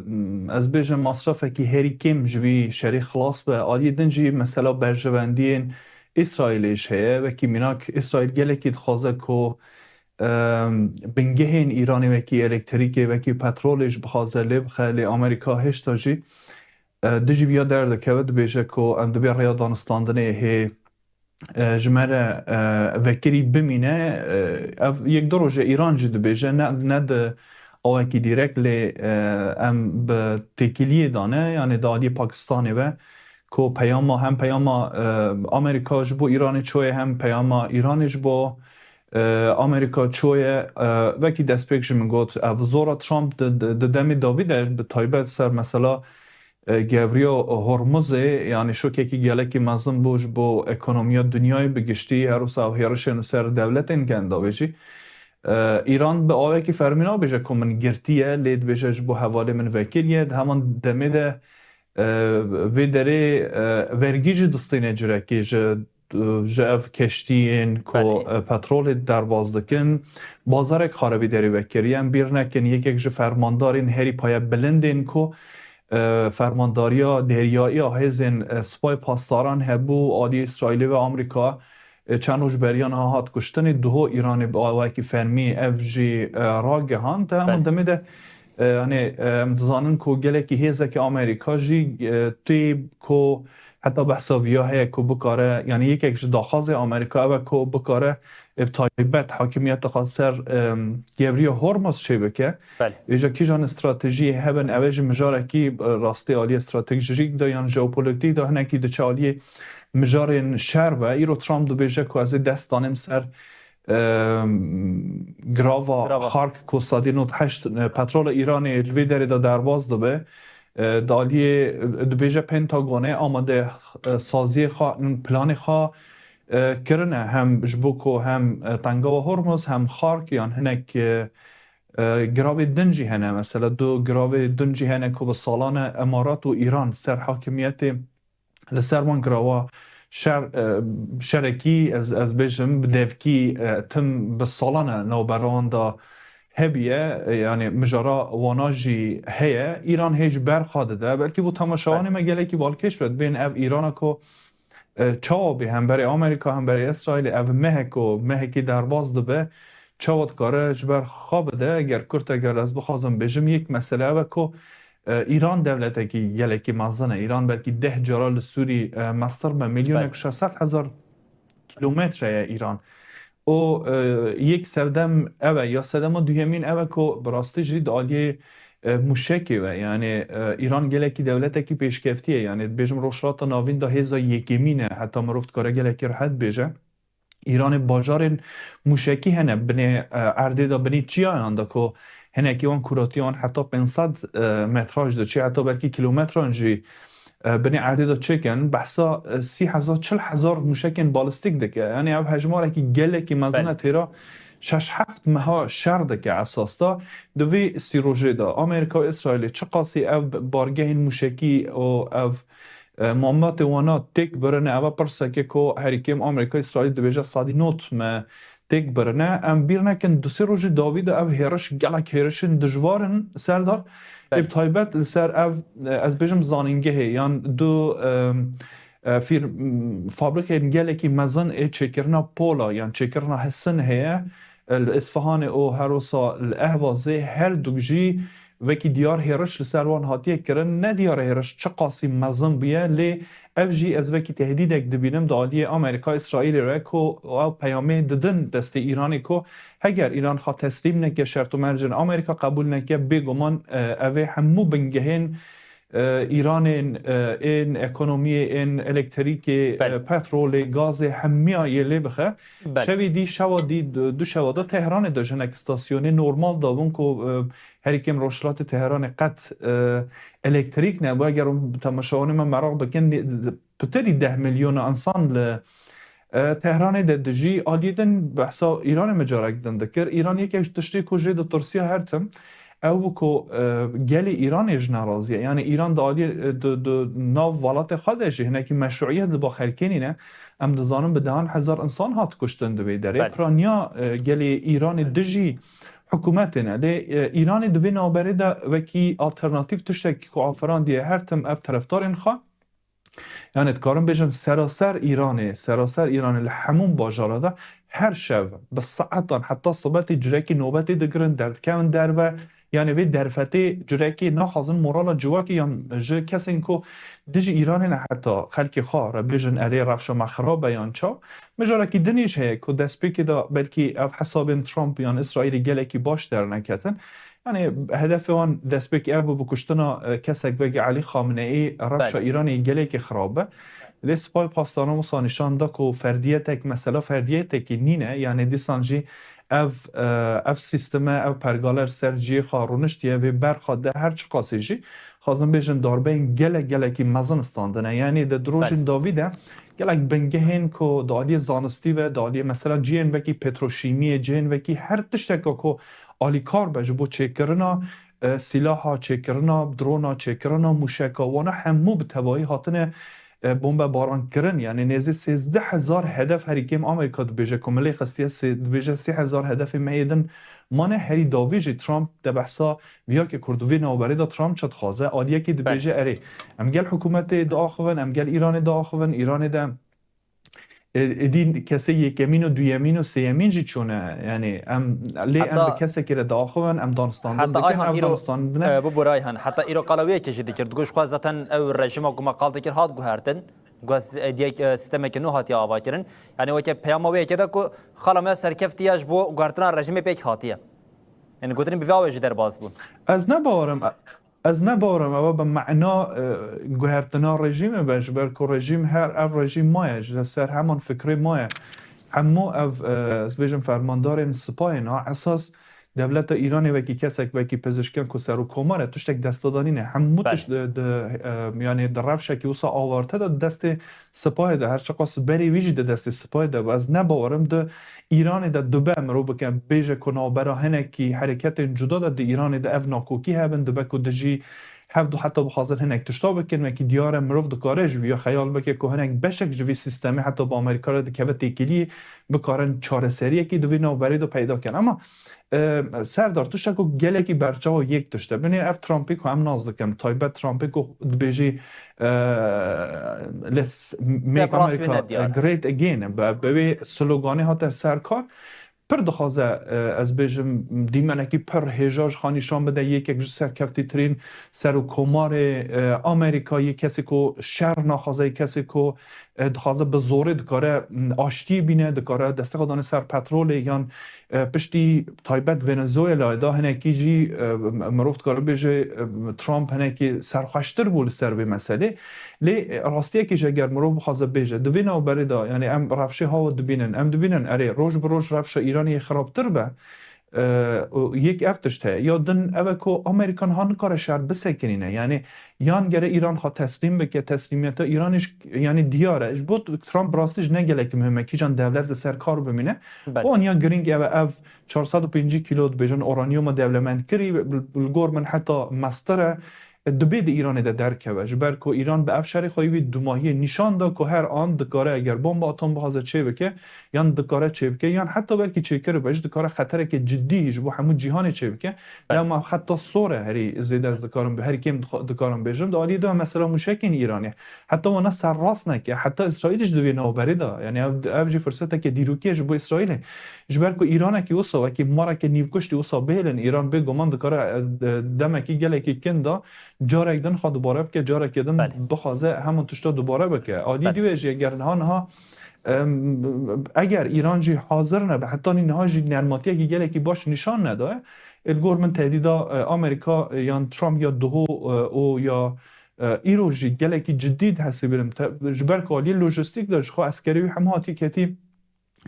m, ez bêjim, masrafekî herî kêm ji vî şerî xilas be. Aliyê din jî mesela berjewendiyên Îsraîlê jî heye. Wekî mînak Îsraîl gelekî dixwaze ku, e, bingehên Îranê wekî elektrîkê, wekî petrolê jî bixwaze lê bixe. Lê Amerîka hêşta jî, e, dijî viya derdikeve, dibêje ku em dibê rêya danûstandinê hê, e, ji me re, e, vekirî bimîne. E, ev yek du roj e Îran jî dibêje, ne, ne di awekî dîrek, lê, e, em bi têkiliyê de ne, yanî di aliyê Pakistanê ve ku peyama, hem peyama, e, Amerîka ji bo Îranê çûye, hem peyama Îranê ji bo, e, Amerîka çûye. E, wekî destpêk jî min got, ev zora Trump di, di, di demê dawî de bi taybet ser mesela, e, gewriya Hormuzê, yanî şokekî gelekî mezin bû ji bo ekonomiya dinyayê bi giştî, her wisa ew hêrişên li ser dewletên gendavê jî. E, Îran bi awekî fermî nabêje ku min girtiye, lê dibêje ji bo hevalê min vekiriye. Di heman demê de, e, vê derê, e, vergî jî distîne curekê ji, ji ev keştiyên ku, Belê. e, petrolê derbas dikin. Bazarek xwe re vê derê vekiriye. Em bîr nekin, yekek ji fermandarên herî paye bilindên ku, e, fermandariya deryayî ya hêzên, e, Spay Pasdaran hebû, aliyê Îsraîlê ve Amerîka, e, çend roj beriya niha hat kuştinê, duho Îranê bi awayekî fermî ev jî, e, ragihand. Di heman Belê. demê de, e, yani, e, em dizanin ku gelekî hêzekî Amerîka jî, e, tê ku heta behsa viya heye ku bikare, yani yekek ji daxwazê Amerîka ev e ku bikare, e, bi taybet hakimiyeta xwe ser, e, Gewriya Hormuz çêbike. Belê. Vêca kîjan stratejiyê hebin, ev e jî mijarekî, e, rastî aliyê stratejîk de yan jeopolitîk de hinekî diçe aliyê mijarên şer ve. Îro Trump dibêje ku ez ê dest danim ser, e, girava Girava. xark ku sedî nod heşt, e, petrola Îranê li vê derê de derbas dibe. E, di aliyê, e, dibêje Pentagonê amade, e, saziyê xwe, planê xwe, e, kirine, hem ji bo ku hem, e, Tengawa Hormuz, hem xark yan hinek, e, e, giravê din jî hene. Mesela du giravê din jî hene ku bi salan e Emarat û Îran ser hakimiyetê li ser wan girava şer, e, şerekî, ez, ez bêjim, bi devkî, e, tim bi salan e navbera wan de hebiye, e, yani mijara wana jî heye. Îran hê ji ber xwe dide. Belkî bo temaşevanê me gelekî balkêş be, dibên ev Îrana ku, e, çawa bê hemberê Amerîka, hemberê Îsraîlê, ev mehek ku mehekî derbas dibe, çawa dikare ji ber xwe bide? Eger kurt, eger ez bixwazim bêjim, yek mesele ev e ku, e, Îran dewletekî gelekî mezin e. Îran belkî deh cara li Sûrî, e, mestir be. Milyonek Belê. şeş sed hezar kilometre ye Îran. O, e, yek serdem ev e. Ya serdema duyemîn ev e ku bi rastî jî di aliyê, e, mûşekê ve, yani, e, Îran gelekî dewletekî pêşkeftî ye. Yani dibêjim Rojhilata Navîn de hêza yekemîn e. Heta mirov dikare gelekî rehet bêje. Îranê bajarên mûşekî hene binê, e, erdê de, binê çiyayan de ku hinekî wan kuratiyan heta pênc sed, e, metraj diçe, heta belkî kilometran jî, e, binê erdê de çêkin. Behsa, e, sî hezar, çil hezar mûşekên balistîk dike. Yani ev hejmarekî gelekî mezin e, Belê. têra şeş heft meha şer dike esas de. Di vê sî rojê de Amerîka û Îsraîlê çiqasî ev bargehên mûşekî û ev, e, mamatê wana têk birine, ev e pirseke ku herî kêm Amerîka, Îsraîl dibêje sedî nod me têk birine. Em bîr nekin, du sê rojî dawî de ev hêriş gelek hêrişên dijwar in ser de. Ê, Belê. bi taybet li ser ev, e, ez bêjim zanîngehê yan du, e, e, fîr-, m, fabrikên gelekî mezin ê çêkirina pola yan çêkirina hisin heye. E, li Îsfahanê û her wisa li Ehwazê her du jî wekî diyar hêriş li ser wan hatiye kirin. Ne diyar hêriş çiqasî mezin bûye, lê ev jî ez wekî tehdîdek dibînim di aliyê Amerîka, Îsraîlê re ku ew peyamê didin destê Îranê ku heger Îran xwe teslîm neke, şert û mercên Amerîka qebûl neke, bêguman, e, ev ê hemû bingehên, e, Îranên, e, ên ekonomiyê, ên elektrîkê, Belê. e, petrolê, gazê, hemiya yê lê bixe. Belê. Şevê dî, şewa dî, du, du şewa de Tehranê de jinek stasyonê normal dabûn ku, e, herî kêm rojhilatê Tehranê qet, e, elektrîk nebû. Eger hûn temaşevanê me meraq bikin, nê-, pitirî deh milyona insan li, e, Tehranê de dijî. Aliyê din behsa Îranê micarek din dikir. Îran yekek ji tiştê ku jê ditirsiya her tim, ew bû ku, e, gelê Îranê ji ne razî ye. Yani Îran di aliyê, e, di, di nav welatê xwe de jî hinekî meşruiyet li ba xelkê nîne. Em dizanin bi dehan hezar insan hat kuştin di vê derê. Belê. Piraniya, e, gelê Îranê dijî hikûmetê ne. Lê, e, Îranê di vê navberê de wekî alternatîf tiştekî ku afirandiye her tim ev terefdarên xwe. Yani dikarim bêjim seraser Îranê, seraser Îranê li hemû bajara de her şev bi saetan heta sibetê curekî nobetê digirin, derdikevin derve. Yani vê derfetê curekî naxwazin morala civakê yan ji kesên ku dijî Îranê ne heta xelkê xwe re bêjin erê rewşa me xirab e yan ça. Mijarekî dinê jî heye ku destpêkê de belkî ev hesabên Trump yan Îsraîlê gelekî baş derneketin. Yani hedefê wan destpêkê ev bû, bi kuştina, e, kesek wekî Elî Xameneî rewşa Belê. Îranê gelekî xirab e. Lê Sipay Pasdaran wisa nîşan da ku ferdiyetek, mesela ferdiyetekî nîne. Yani dîsan jî ev, e, ev sîsteme, ev pergale li ser cihê xwe rûniştiye, vê berxa de her çiqasî jî xwazin bêjin darbeyên gelek gelekî mezin standine. Yani di rojên Belê. dawî de gelek bingehên ku di aliyê zanistî ve, di aliyê mesela cihên wekî petroşîmiyê, cihên wekî her tişteke ku alîkar be ji bo çêkirina, e, sîlaha, çêkirina drona, çêkirina mûşeka, wana hemû bi tevayî hatine, e, bombebaran kirin. Yani nêzî sêzdeh hezar hedef herî kêm Amerîka dibêje ku milê xistiye, sê-, dibêje sê hezar hedefê me yê din mane. Herî dawî jî Trump de behsa viya ke ku di vê navberê de Trump çi dixwaze, aliyekî dibêje, erê, em gel hikûmetê diaxivin, em gel Îranê diaxivin, Îranê de, e, êdî kesê yekemîn û duyemîn û sêyemîn jî çûne. Yani em lê em Heta bi kesekî re diaxivin, em danistan din heta dikin, Ayhan ev îro, danistan din e. E, bibûr Ayhan, heta îro qala wê yekê jî dikir. Digot, ji xwe zaten ew rejîma ku me qal dikir hat guhertin. Got, e, diyek, e, sîstemeke nû hatiye avakirin. Yani weke peyama wê yekê de ku xala me serkeftiye ji bo guhertina rejîmê pêk hatiye. Yani gotinên bi vê awê jî derbas bûn. Ez ne bawerim, ez ne bawerim ewe bi mena, e, guhertina rejîmê be, ji ber ku rejîm her ev rejîm maye, ji ser heman fikrê maye. Hemû ev, e, ez bêjim fermandarên sipayên ha esas dewleta Îranê wekî kesek, wekî pizişken ku serokkomar e, tiştek destda de nîne. Hemû Belê. tişt di, di, e, yani di rewşekî wisa awarte de destê sipayê de, her çiqas berê wî jî di destê sipayê de bû. Ez ne bawerim di Îranê de dube mirov bike, bêje ku navbera hinekî hereketên cuda de di Îranê de ev nakokî hebin, dibe ku dijî hev du heta bixwazin hinek tişta bikin, wekî diyar e mirov dikare ji vîya xeyal bike ku hinek beşek ji vî sîstemê heta bi Amerîka re dikeve têkiliyê, bikarin çareseriyekî di vî navberê de peyda kin. Ama, e, Serdar, tiştek ku gelekî berçaw e yek tişt e. Binêr ev Trumpî ku em nas dikin, taybet Trumpî ku dibêjî, e, "Let's make America, e, great again", bi, bi wê sloganê hate ser kar. Pir dixwaze, e, ez bêjim, dîmenekî pir hêja ji xwe nîşan bide, yekek ji serkeftîtirîn serokkomarê, e, Amerîka, yê kesê ku şer naxwaze, yê kesê ku, e, dixwaze bi zorê dikare, m, aştiyê bîne, dikare destexa dane ser petrolê yan, e, piştî taybet Venezuelayê de hinekî jî, e, m-, mirov dikare bêje, e, Trump hinekî serxweştir bû li ser vê meselê. Lê, e, rastiyekê jî eger mirov bixwaze bêje, di vê navberê de, yani em rewşê hawa dibînin, em dibînin, erê, roj bi roj rewşa Îranê yê xirabtir be, e, û yek ev tişt heye. Ya din ev e ku Amerîka niha nikare şer bisekinîne. Yani yan gere Îran xwe teslîm bike, teslîmiyeta Îranê ji, yani diyar e. Ji bo Trump bi rastî jî ne gelekî muhim e, kîjan dewlet li ser kar bimîne. Belê. Û aniya girîng ev e, ev çar sed û pêncî kîlo dibêjin uranyuma dewlemendkirî, bi, bi, li gor min heta mestir e. Dibê di Îranê de derkeve. Ji ber ku Îran bi ev şerê xwe wî dumahiyê nîşan da ku her an dikare, eger bomba atom bixwaze çêbike, yan dikare çêbike, yan heta belkî çêkiribe jî, dikare xetereke cidî ji bo hemû cîhanê çêbike. Belê. Lema heta sor e herî zêde ez dikarim, herî kêm dixwa-, dikarim bêjim. Di aliyê de mesela mûşekên Îranê, heta wana serrast neke, heta Îsraîl jî di vê navberê de. Yani ev, ev jî firseteke dîrokî ye ji bo Îsraîlê. Ji ber ku Îranekî wisa, wekî mareke nîvkuştî wisa bihêlin, Îran bêguman dikare, e, de-, demekî gelekî kin de carek din xwe dubare bike, carekê din Belê. bixwaze heman tişta dubare bike. Alî Belê. dî wê jî eger niha niha, em, eger Îran jî hazir nebe, hetanî niha jî nermatiyekî gelekî baş nîşan nedaye, ê li gor min tehdîda, e, Amerîka, e, yan Trump ya duho, e, û ya, e, îro jî gelekî cidî dihesibînim. Te-, ji ber ku aliyê lojîstîk de ji xwe eskerê wî hemû hatiye ketî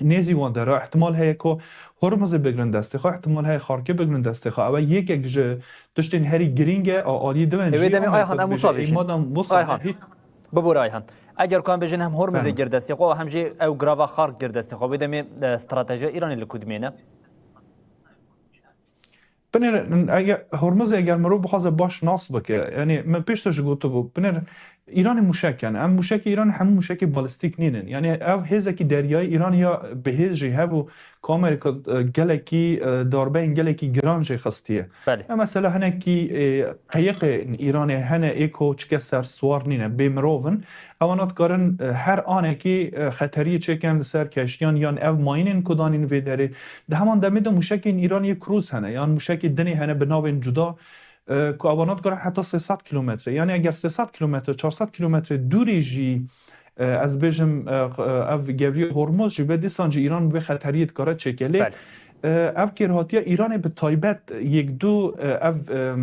nêzî wan dera, ihtimal heye ku Hormuzê bigrin destê xwe, ihtimal heye Xarkê bigrin destê xwe. Ew e yekek ji tiştên herî girîng e, a aliyê din Ê, wê jî demê Amerîka Ayhan, em wisa dibêje, bêjin. Ê, madem wisa Ayhan. Hî-, Bibûr Ayhan. Eger ku em bêjin hem Hormuzê Fehmo. gir destê xwe, hem jî ew girava Xark gir destê xwe, wê demê, e, stratejiya Îranê li ku dimêne? Binêr, eger Hormuzê eger mirov bixwaze baş nas bike, yani min pêştir jî gotibû, binêr Îranê mûşek, yani em mûşekê Îranê hemû mûşekê balîstîk nînin. Yani ev hêzekî deryayî Îranê ya bihêz jî hebû ku Amerîka, e, gelekî, e, darbeyên gelekî giran jê xistiye. Belê. Ya mesela hinekî, e, qeyiqên Îranê hene ê ku çike ser siwar nîne, bê mirov in. Ewana dikarin, e, her anekî, e, xeteriyê çêkin li ser keştiyan yan ev mayînên ku danîn vê derê. Di heman demê de mûşekên Îranê yê krûz hene, yan mûşekê dinê hene bi navên cuda, e, ku ewana dikarin heta sê sed kîlometre. Yani eger sê sed kîlometre, çar sed kîlometre dûrî jî, e, ez bêjim, e, ev Gewriya Hormuz jî be, dîsan jî Îran vê xeteriyê dikare çêke. Lê, Belê. e, ev kêrhatiya Îranê bi taybet yek du, e, ev, e,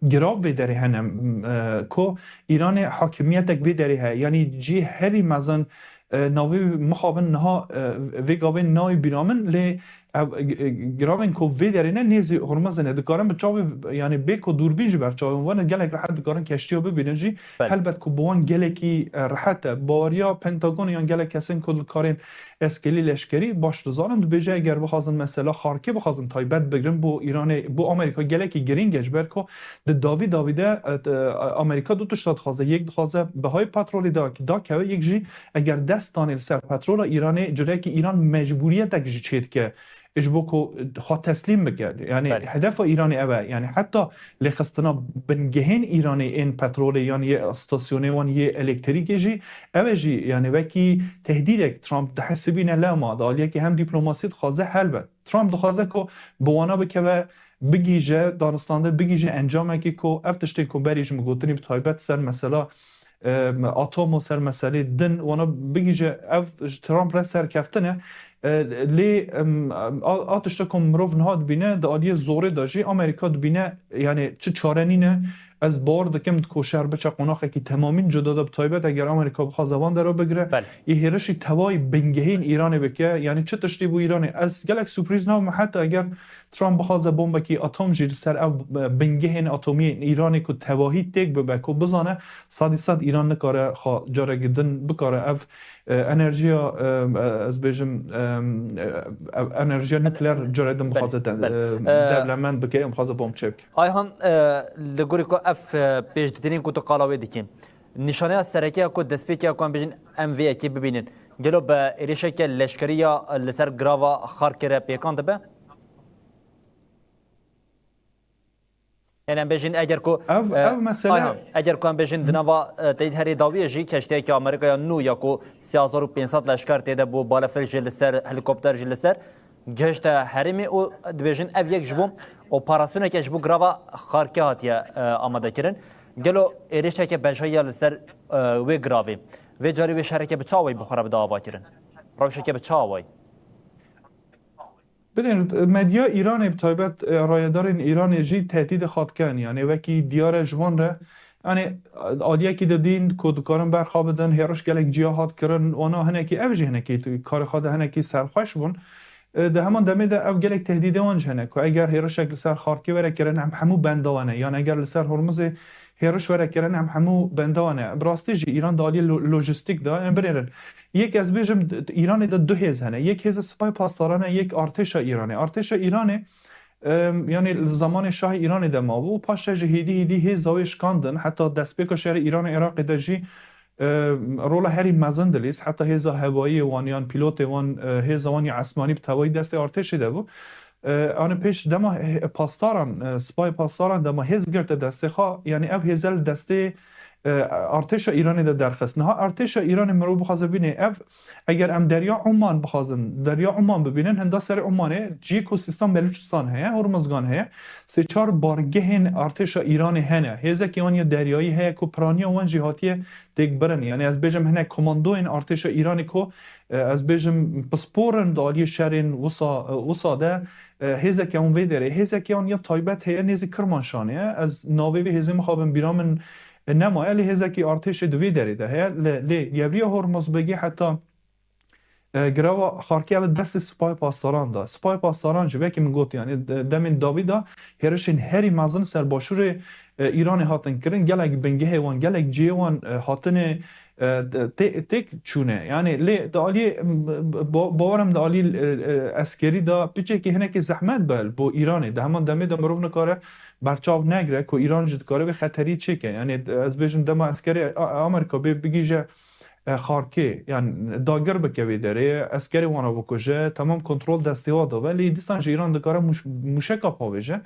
girav vê derê hene, m-, e, ku Îranê hakimiyetek vê derê heye. Yanî cî herî mezin, e, navê wî mixabin niha, e, vê gavê nayê bîra min, lê Ev, e, e, giravên ku vê derê ne nêzî Hormizê ne, dikarin bi çavê, yani bê ku dûrbîn ji ber çavên wan gelek rehet dikarin keştiya bibînin jî. Belê. Helbet ku bi wan gelekî, e, rehet e. Baweriya Pentagon yan gelek kesên ku li karên eskerî, leşkerî baş dizanin, dibêje eger bixwazin mesela Xarkê bixwazin taybet bigirin bo Îranê, bo Amerîka gelekî girîng e, ji ber ku di dawî dawî de, e, e, Amerîka du tişta dixwaze. Yek dixwaze bihayê petrolê da, dakeve, yek jî eger dest danê li ser petrola Îranê, cirekî Îran mecbûriyetek jî çêdike ji bo ku xwe teslîm bike. Yani Belê. Hedefa Îranê ev e. Yani heta lêxistina bingehên Îranê ên petrolê yan yê stasyonê wan yê elektrîkê jî, ev e jî yani wekî tehdîdek Trump dihesibîne, lema di aliyekî hem dîplomasî dixwaze helbet. Trump dixwaze ku bi wana bikeve, bigihîje danûstandin, bigihîje encamekî ku ev tiştên ku berî ji min gotinî bi taybet ser mesela, e, atom û ser meselê din wana bigihîje, ev ji Trump re serkeftin e. E, lê, em, a, a tişta ku mirov niha dibîne, di aliyê zorê de jî Amerîka dibîne, yani çi çare nîne. Ez bawer dikim ku şer biçe qonaxekî temamîn cuda de, bi taybet eger Amerîka bixwaze van dera bigire, Belê. Ê hêrişî tevayî bingehên Îranê bike, yani çi tiştî bû Îranê. Ez gelek surprîz nabim, heta eger Trump bixwaze bombekî atom jî li ser ev, e, bingehên atomî yên Îranê ku tevahî têk bibe, ku bizane sedî sed Îran nikare xwe carekî din bikare ev, e, enerjiya, e, e, ez bêjim, e, e, ev enerjiya nukleer carê din bixwaze Belê, de-, belê. e, E, dewlemend bike, em bixwaze bomb çêbike. Ayhan, e, li gorî ku ev, e, pêşdîtinên ku tu qala wê dikî, nîşaneya sereke ya ku destpêkê ya ku em bêjin em vê yekê bibînin, gelo bi êrişeke leşkerî ya li ser girava Xarkê re pêkan dibe? Yani em bêjin eger ku, Ev, e, ev mesele Ayhan, eger ku em bêjin di nava, e, teyîd herê dawiyê jî keştiyeke Amerîka ya nû ya ku sê hezar û pênc sed leşker tê de bû, balefir jî li ser, helîkopter jî li ser, gihişte herêmê û dibêjin ev yek ji bo operasyoneke ji bo girava Xarkê hatiye, e, amade kirin. Gelo êrişeke bejayî ya li ser, e, wê giravê, vê carî wê şereke bi çi awayî bi xwe re bide avakirin? Rewşeke bi çi awayî? Bilên, medya Îranê bi taybet, e, rayedarên Îranê jî tehdîdê xwe dikin. Yani wekî diyar e ji wan re. Yani aliyekî didîn ku dikarin berxa bidin, hêriş gelek ciya hat kirin, wana hinekî ev jî hinekî karê xwe de hinekî serxweş bûn. E, di heman demê de ev gelek tehdîdê wan jî hene ku eger hêrişek li ser Xarkê were kirin, em hemû benda wan e. Yan eger li ser Hormizê hêriş were kirin, em hemû benda wan e. Bi rastî jî Îran di aliyê lo-, lojîstîk de, em binêrin. Yek ez bêjim, d-, d-, Îranê de du hêz hene. Yek hêza Sipay Pasdaran e, yek artêşa Îranê. Artêşa Îranê, em, yani li zamanê Şahê Îranê de mabû û paşê jî hêdî hêdî hêza wê şikandin. Heta destpêka şerê Îran û Iraqê de jî, e, rola herî mezin dilîst, heta hêza hewayiyê wan yan pîlotê wan, e, hêza wan ya esmanî bi tevayî destê artêşê de bû. E, yani pêş dema he-, pasdaran, e, sipayê pasdaran dema hêz girte destê xwe, yani ev hêze li destê, e, artêşa Îranê de derxist. Niha artêşa Îranê mirov bixwaze bînê, ev eger em Derya Oman bixwazin, Derya Oman bibînin, hinda serê Omanê cihê ku sîstem Belûçistan heye, Hormizgan heye, sê çar bargehên artêşa Îranê hene. Hêzekî wan ya deryayî heye ku piraniya wan jî hatiye têkbirin. Yani ez bêjim hinek komandoyên artêşa Îranê ku, e, ez bêjim pisporin di aliyê şerên wisa, e, wisa de, e, hêzeke wan vê derê, hêzeke wan ya taybet heye nêzî Kirmanşanê ye. Ez navê vê hêzê mixabin bîra min, e, nemaye, lê hêzekî artêşê di vê derê de heye. Lê, lê Yevriya Hormuz bigê heta e, girava Xarkê ev destê Sipayê Pasdaran da. Sipayê Pasdaran jî wekî min got, yani de-, demên dawî de hêrişên herî mezin ser başûrê, e, Îranê hatin kirin. Gelek bingehê wan, gelek cihê wan, e, hatine, e, de-, tê-, têk çûne. Yani lê di aliyê, m, ba-, bawerim di alî, e, e, eskerî de piçekî hinekî zehmet be bo Îranê. Di heman demê de mirov nikare berçav negire ku Îran jî dikare vê xeterî çêke. Yani ez bêjim dema eskerê A-, Amerîka bê bigihîje e, Xarkê, yani dagir bike vê derê, eskerê wana bikuje, temam kontrol destê wa de be. Lê dîsan jî Îran dikare mûş-, mûşeka pavêje.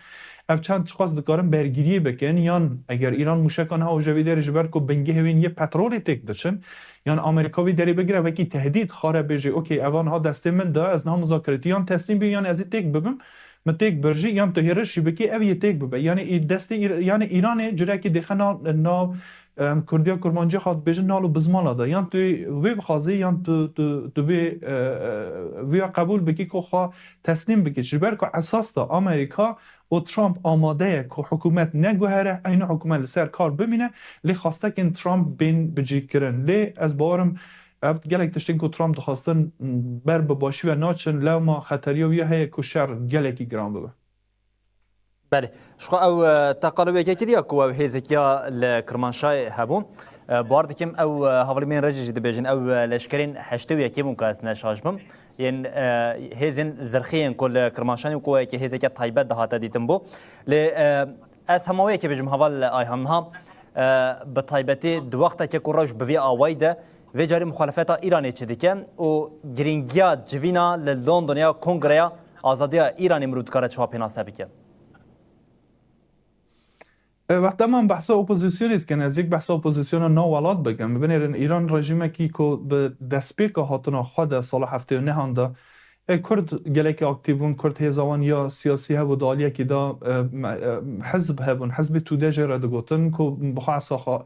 Ev çend çiqas dikarin bergiriyê bikin, yan eger Îran mûşeka niha uje vê derê ji ber ku bingehê wê yên yê petrolê têk diçin, yan Amerîka vê derê bigire wekî tehdîd, xare bêje, okey, evan ha destê min de, ez niha muzakiretiyan teslîm bî, yan ez ê têk bibim, min têk bir jî, yan tu hêriş jî bikî, ev yê têk bibe. Yani ê destê Îr-, yani Îranê cirekî dêxe na, na, em, Kurdiya Kurmancî xwe dibêjin nal û bizmala de. Yan tu wê bixwazî, yan tu, tu, tu bê, e, e, vêya qebûl bikî ku xwe teslîm bikî. Ji ber ku esas de Amerîka û Trump amade ye ku hikûmet neguhere, eynî hikûmet li ser kar bimîne, lê xwestekên Trump bên bicîkirin. Lê ez bawerim, Ev gelek tiştên ku Trump dixwestin ber bi başî ve naçin, lewma xeteriya wî heye ku şer gelekî giran bibe. Belê. Ji xwe ew, e, te qalo wê kiriya ku ew hêzekiya li Kirmanşahê hebû. E, bar dikim ew, e, hevalê min Rejî jî dibêjin, ew, e, leşkerên heştê û yekê bûn ku ez ne şaş bim. Yên, e, hêzên zirxî yên ku li Kirmanşahê ku weke hêzeke taybet dihate dîtin bû. Lê, e, ez hema wê yekê bêjim heval Ayhan niha, e, bi taybetî di wexteke ku rewş bi vî awayî de, vê carî muxalefeta Îranê çi dike û girîngiya civîna li London ya Kongreya Azadiya Îranê mirov dikare çawa pênase bike? E, wexta me behsa opozisyonê dikin, ez yek behsa opozisyona nav welat bikim. Binêrin Îran rejîmekî ku bi destpêka hatina xwe de sala heftê û nehan de, e, Kurd gelekî aktîf bûn, Kurd hêza wan ya siyasî hebû, di aliyekî de, e, me-, e, hizb hebûn, hizbê tûde jê re digotin ku bi xwe esa xwe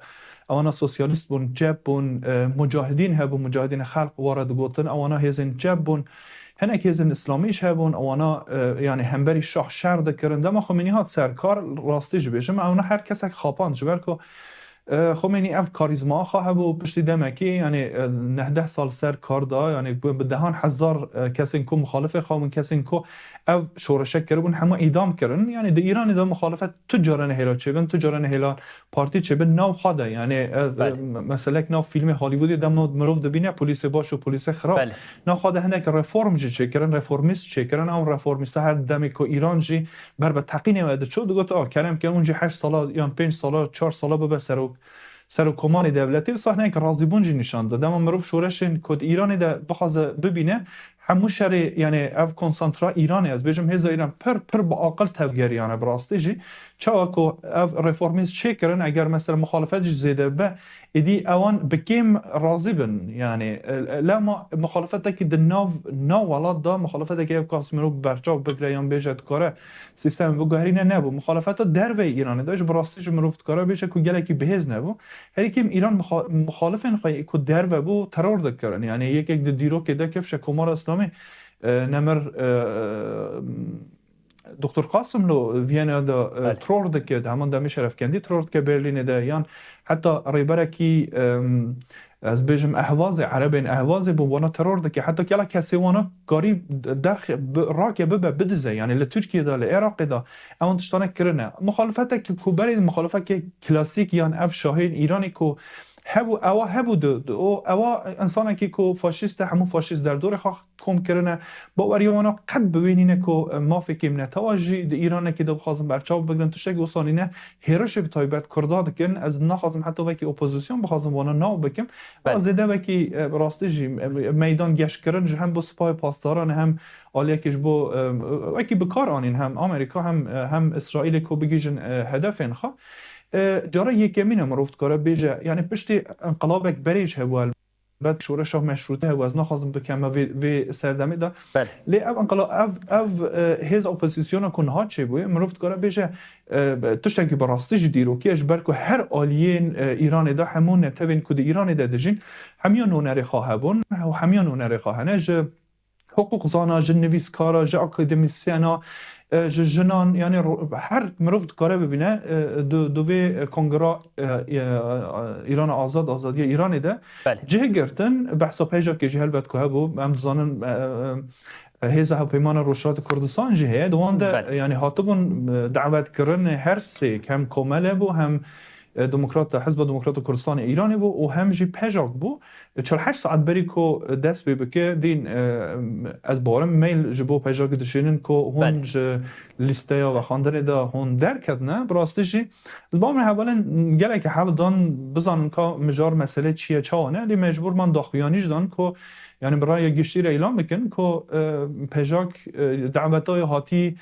ewana sosyalîst bûn, cep bûn, e, mucahidîn hebû, mucahidîn xelq wa re digotin, ewana hêzên cep bûn. Hinek hêzên îslamî jî hebûn, ewana, e, yanî hemberî şah şer dikirin. Dema Xomênî hat ser kar, rastî jî bêjim, ewna her kesek xapand, ji ber ku, e, Xomênî ev karîzmaa xwe hebû, piştî demekî, yanî, e, neh deh sal ser kar da, yanî bi, bi dehan hezar, e, kesên ku muxalifê xwe bûn, kesên ku ev şoreşe kiribûn, hemû îdam kirin. Yanî di Îranê de muxalifet tu cara nehêla çêbin, tu cara nehêla partî çêbin nav xwe de. Yanî ev, Belê. me-, meselek nav fîlmê Hollywoodê de mirov dibîne polîsê baş û polîsê xirab. Belê. Nav xwe de hinek reform jî çêkirin, reformîst çêkirin. Ew reformîsta her demê ku Îran jî ber bi teqînê we diçû, digot, "A, kerem ke hûn jî heşt sala yan pênc sala, çar sala bibe serok, serokkomarê dewletê." Wisa hinek razîbûn jî nîşan da. Dema mirov şoreşên ku di Îranê de bixwaze bibîne, hemû şerê, yanî ev konsantra Îranê, ez bêjim hêza Îran pir, pir bi aqil tevgeriyane bi rastî jî. Çawa ku ev reformîst çêkirin, eger mesela muxalefet jî zêde be, êdî ewan bi kêm razî bin. Yanî, e, e, lema muxalefetekî di nav, nav welat de, muxalefetekî ev kas mirov berçav bigire yan bêje dikare sîstemê biguherîne nebû. Muxalefeta derveyî Îranê de jî bi rastî jî mirov dikare bêje ku gelekî bihêz nebû. Herî kêm Îran muxa-, muxalifên xwe ku derve bû teror dikirin. Yanî yekek di dîrokê de kifşe Komara Îslamî, e, Nemir, e, Doktor Qasimlo Viyana de, e, Belê. teror dike, di heman demê şerefkendî teror dike Berlînê de, yan heta rêberekî, em, ez bêjim ehwazê, erebên ehwazê bû, wana teror dike. Heta kela kesê wana karî derxe, bi, rake bibe, bidize. Yanî li Tirkiye de, li Iraqê de, ewan tiştane kirine. Muxalifetek ku berê muxalifeke klasîk yan ev şahên Îranê ku hebû, ewa hebû di, di, o, ewa insanekî ku faşîst e, hemû faşîst derdorê xwe kom kirine. Baweriya wana qet bi wê nîne ku, e, mafê kêmnetewa jî di Îranekî de bixwazin berçav bigrin. Tiştekî wisa nîne, hêrişê bi taybet Kurda dikin. Ez naxwazim heta wekî opozîsyon bixwazim wana nav bikim. Belê. Ez zêde wekî, e, rastî jî, e, meydan geşkirin ji hem bo sipahê pasdaran hem aliyekî ji bo, e, wekî bi kar anîn hem Amerîka hem, e, hem Îsraîlê ku bigihîjin, e, hedefên xwe. E, cara yekemîn e mirov dikare bêje, yanî piştî inqilabek berê jî hebû elbet, şoreşa meşrûte hebû, ez naxwazim bikeme vê, vê serdemê de. Belê. Lê ev inqila-, ev, ev, e, hêz opozîsyona ku niha çêbûye, mirov dikare bêje, e, tiştekî bi rastî jî dîrokî ye, ji ber ku her aliyên, e, Îranê de hemû netewên ku di Îranê de dijîn, hemiya nûnerê xwe hebûn û hemiya nûnerê xwe hene. Ji hiqûqzana, ji nivîskara, ji akademîsyena, e, ji jinan, yanî ro-, her mirov dikare bibîne, e, di, di vê kongra, e, e, Îrana Azad, Azadiya Îranê de Belê. cih girtin. Behsa pejekê jî helbet ku hebû, em dizanin, e, e, e, Hêza Hevpeymana Rojhilatê Kurdistan jî heye. Di wan de, Belê. e, yanî hatibûn, e, davet kirin her sê, hem Komele bû, hem e, Demokrata, Hizba Demokrata Kurdistanê Îranê bû û hem jî pejak bû. E, çil heşt saet berî ku dest pê bike, dîn, e, ez bawerim mail ji bo pejakê dişênin ku hûn Belê. ji lîsteya vexwendinê de hûn derketine. Bi rastî jî, ez bawerim hevalên gelekî hewl dan bizanin ka mijar mesele çi ye, çawa ne. Lê mecbûr man daxuyanî jî dan ku, yanî bi raya giştî re îlan bikin ku, e, pejak, e, daweta hatî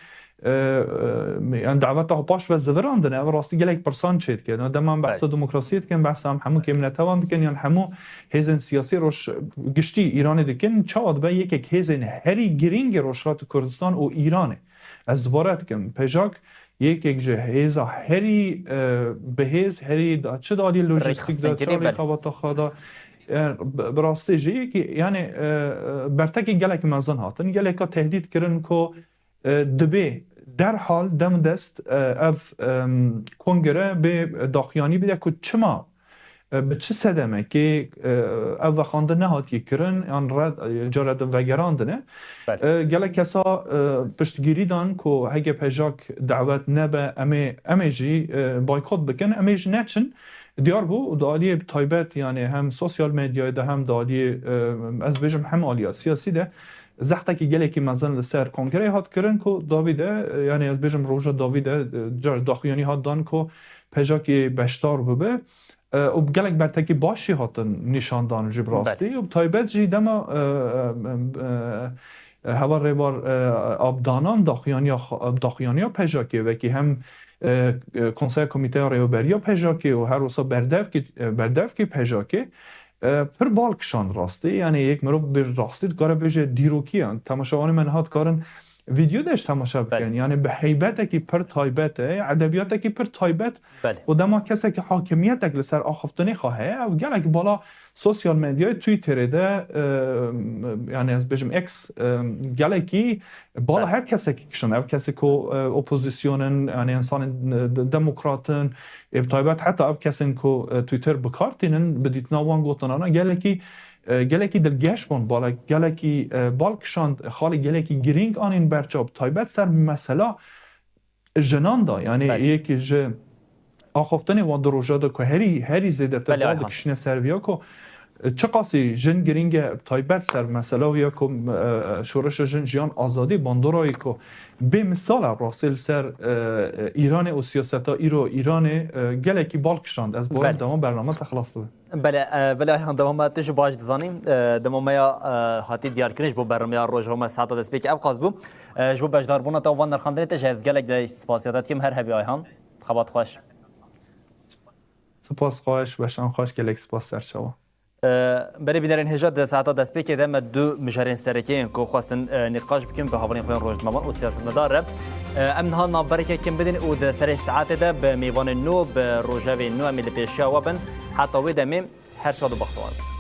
e, e, yani daweta xwe paş ve zivirandine, ev rastî gelek pirsan çêdike. Dema em behsa Belê. demokrasiyê dikin, behsa em hemû kêmnetewan dikin, yan hemû hêzên siyasî roj-, giştî Îranê dikin, çawa dibe yekek hêzên herî girîng ê Rojhilatê Kurdistan û Îranê. Ez dubare dikim, pejak yekek ji hêza herî, e, bihêz, herî da, çi dalî lojîstîk de, Rêkxistinekirî, çi dalî belê. kabata xwe da, e, bi, bi rastî jî yekî, yani, e, e, bertekî gelek mezin hatin, geleka tehdît kirin ku e, dibê derhal dem dest, e, ev, em, kongre bê daxuyanî bide ku çima, e, bi çi sedemekê, e, ev vexwendin nehatiye kirin, yan red, e, cara din vegerandine. Belê. E, gelek kesa, e, piştgirî dan ku heke pejak dawet nebe, em ê, em ê jî, e, baykot bikin, em ê jî neçin. Diyar bû, di aliyê taybet, yani hem sosyal medyayê de hem di aliyê, e, ez bêjim hem aliya siyasî de zehtekî gelekî mezin li ser kongreyê hat kirin ku dawî de, e, yani ez bêjim roja dawî de, e, car daxuyanî hat dan ku pejakê beşdar bibe. E, û gelek bertekî baş jî hatin nîşandan jî bi rastî. Belê. Û bi taybet jî dema, e, e, e, e, heval rêbar, e, Abdanan daxuyaniya xwe, daxuyaniya pejakê wekî hem, e, e, Konseya Komîteya Rêveberiya pejakê û her wisa berdevkê, e, berdevkê pejakê, e, pir bal kişand rastî. Yani yek mirov bi rastî dikare bêje dîrokî ye. Temaşevanê me niha dikarin vîdeo de jî temaşe bikin. Belê. Yani bi heybetekî pir taybet e, edebiyatekî pir taybet. Belê. Û dema kesekî hakimiyetek li ser axiftinê xwe heye, ew gelek bala sosyal medyayê Twitterê de, e, yani ez bêjim X, e, gelekî bala Belê. her kesekî kişand. Ev kesê ku, e, opozisyon in, yani insanên, e, de-, demokrat in, ê bi taybet heta ev kesên ku, e, Twitter bi kar tînin, bi dîtina wan gotinana gelekî, e, gelekî dilgeş bûn, bala gelekî, e, bal kişand, xalê gelekî girîng anîn berçav, bi taybet ser mesela jinan de, yani Belê. yekî ji axaftinê wan di roja de ku herî, herî zêdetir Belê, bal Ayhan. dikişîne ser viya ku, e, çiqasî jin girîng e, taybet ser mesela viya ku, e, şoreşa jin, jiyan, azadî, bandorayê ku bê misal e rastî li ser, e, e, Îranê û siyaseta îro Îranê, e, gelekî bal kişand. Ez bawerim Belê. dema bername te xilas dibe. Belê, e, belê Ayhan, dema me tu jî baş dizanî, e, dema me ya, e, hatî diyarkirin ji bo bernameya Rojava me saeta destpêkê ev qas bû. E, ji bo beşdarbûna te û van nirxandinê te jî ez gelek gelek spasiya te dikim. Her hebî Ayhan. Xebat xweş. Spas xweş, weşan xweş, gelek spas serçawa. E, berê bînerên hêja di saeta destpêkê de me du mijarên sereke yên ku xwestin, e, nîqaş bikin bi hevalên xwe yên rojnamevan û siyasetmedar re. E, em niha navbereke kin bidin û di serê saetê de bi mêvanên nû, bi rojevên nû em ê li pêşiya we bin. Heta wê demê her şad û bextewar bin.